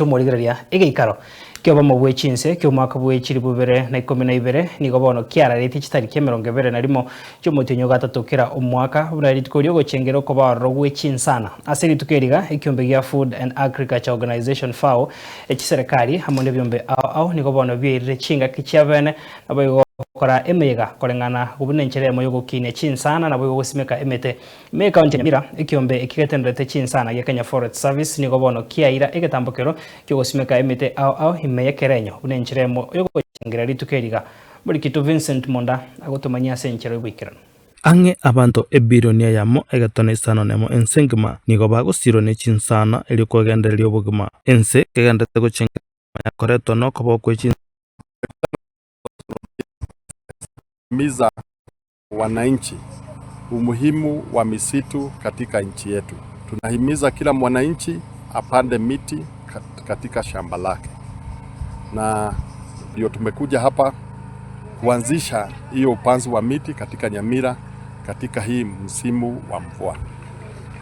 Inche omorigereria egeikaro ki'obomo bwe chinse ki'omwaka bwe chilifu bibere na ikomi na ibere nigo bono kiararetie chitariki emerongo ebere na rimo chi'omotienyi o gatato kera omwaka, buna rituko ri'ogochengera okoba ororo gwe chinsana. Ase rituko eriga, ekiombe gia Food and Agriculture Organization, FAO, echiserekari amo nebiombe ao ao nigo bono biairire chingaki chiabene naboigo gokora emeyega koreng'ana buna enchera eyemo y'ogokinia chinsana naboigo gosimeka emete. Ime y'Ekaunti ya Nyamira, ekiombe eki getenderete chinsana gia Kenya Forest Service nigo bono kiaira egetambokero ki'ogosimeka emete ao ao ime y'ekerenyo buna enchera eyemo y'ogochengera rituko eriga. Morikitu Vincent Monda agotomanyia ase enchera y'oboikeranu. Ang'e abanto ebilioni eyemo egetone isano nemo ense engima nigo bagosirwa ne chinsana erio kwegendereria obogima. Ense kegenderete gochengera obogima yakoretwa nokoboko kwe chinsana. Wananchi umuhimu wa misitu katika nchi yetu. Tunahimiza kila mwananchi apande miti katika shamba lake, na ndio tumekuja hapa kuanzisha hiyo upanzi wa miti katika Nyamira katika hii msimu wa mvua.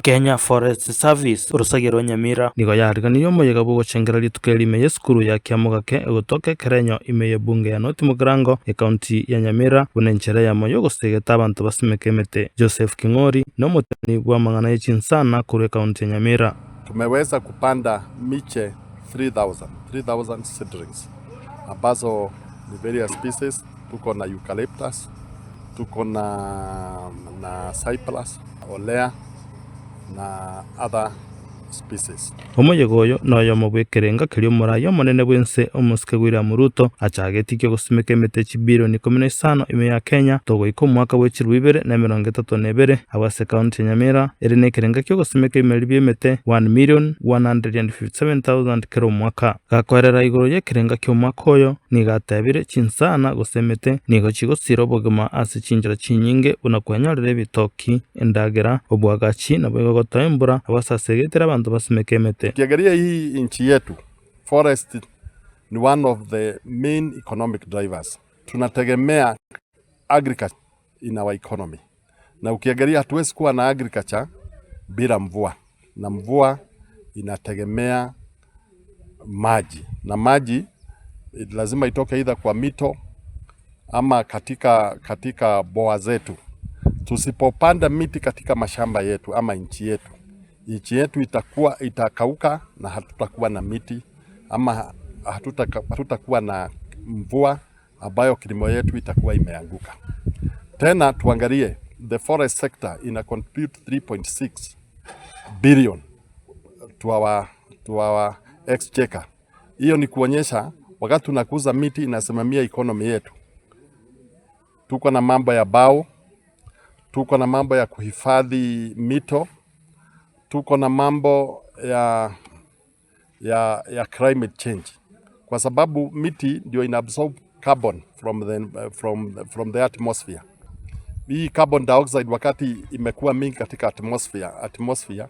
Kenya Forest Service, orosagia rwa Nyamira, nigo yariganirie omoyega bw'ogochengera rituko eri ime y'esukuru ya Kiamogake egotoka ekerenyo ime y'ebunge ya North Mugirango, ekaunti ya Nyamira, buna enchera eyemo y'ogosegeta abanto basimeke emete. Joseph King'ori nomoteneni bw'amang'ana ye chinsana korwa ekaunti ya Nyamira. Tumeweza kupanda miche 3000, 3000 seedlings ambazo ni various species, tuko na eucalyptus, tuko na, na cyprus, olea na other species. Omoyega oyo noyomo bw'ekerenga keria omoraai omonene bw'ense omosike William Ruto achagetie ki'ogosimeka emete chibilioni ikomi na isano ime ya Kenya togoika omwaka bwe chilifu ibere na emerongo etato na ebere abwo ase ekaunti ya Nyamira ere nekerenga ki'ogosimeka ebimeri bi'emete 1,157,000 kera omwaka. Gakoerera igoro y'ekerenga ki'omwaka oyo, nigo atebire, Chinsana gose emete nigo chigosira obogima ase chinchera chinyinge, buna kwenyorera ebitoki, endagera, oboagachi, naboigo gotoa embura, abwo ase asegetire abanto basimeke emete. Ukiangalia hii nchi yetu, forest ni one of the main economic drivers. Tunategemea agriculture in our economy. Na ukiangalia hatuwezi kuwa na agriculture bila mvua, na mvua inategemea maji, na maji lazima itoke either kwa mito ama katika, katika boa zetu. Tusipopanda miti katika mashamba yetu ama nchi yetu, nchi yetu itakuwa itakauka na hatutakuwa na miti ama hatutakuwa na mvua ambayo kilimo yetu itakuwa imeanguka. Tena tuangalie the forest sector ina contribute 3.6 billion to our, to our exchequer. Hiyo ni kuonyesha wakati tunakuza miti inasimamia economy yetu. Tuko na mambo ya bao, tuko na mambo ya kuhifadhi mito, tuko na mambo ya, ya, ya climate change, kwa sababu miti ndio ina absorb carbon from the, from, from the atmosphere. Hii carbon dioxide wakati imekuwa mingi katika atmosphere, atmosphere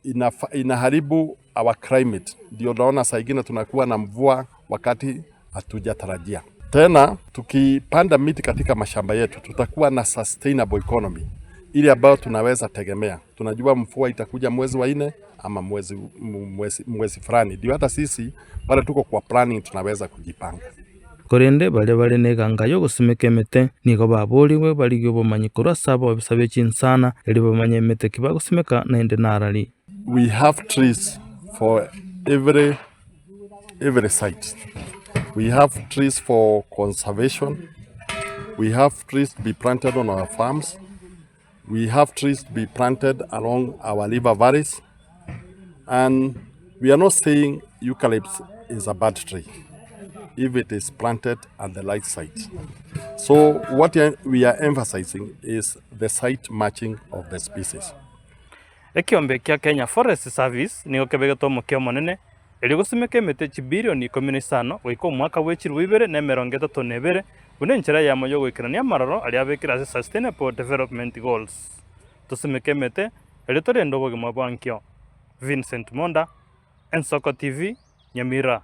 inafa, inaharibu our climate. Ndio naona saa ingine tunakuwa na mvua wakati hatujatarajia. Tena tukipanda miti katika mashamba yetu tutakuwa na sustainable economy ile ambayo tunaweza tegemea. Tunajua mvua itakuja mwezi wa nne ama mwezi, mwezi, mwezi fulani, ndio hata sisi wale tuko kwa planning tunaweza kujipanga. Korende baria bare neganga y'ogosimeka emete nigo baboorigwe barigie obomanyi korwa ase abobisa be chinsana, erio bamanye emete ki bagosimeka naende narari. We have trees for every, every site. We have trees for conservation. We have trees to be planted on our farms. We have trees to be planted along our river valleys. And we are not saying eucalyptus is a bad tree if it is planted at the right site. So what we are emphasizing is the site matching of the species. Ekiombe kia Kenya Forest Service nigo kebegete omokia omonene erio gosimeka emete chibilioni ikomi na isano goika omwaka bwe chilifu ibere na emerongo etato na ebere buna enchera eyemo y'ogoikerania amaroro aria abekire ase Sustainable Development Goals. Tosimeke emete erio torende obogima bwa nkio. Vincent Monda, Ensoko TV, Nyamira.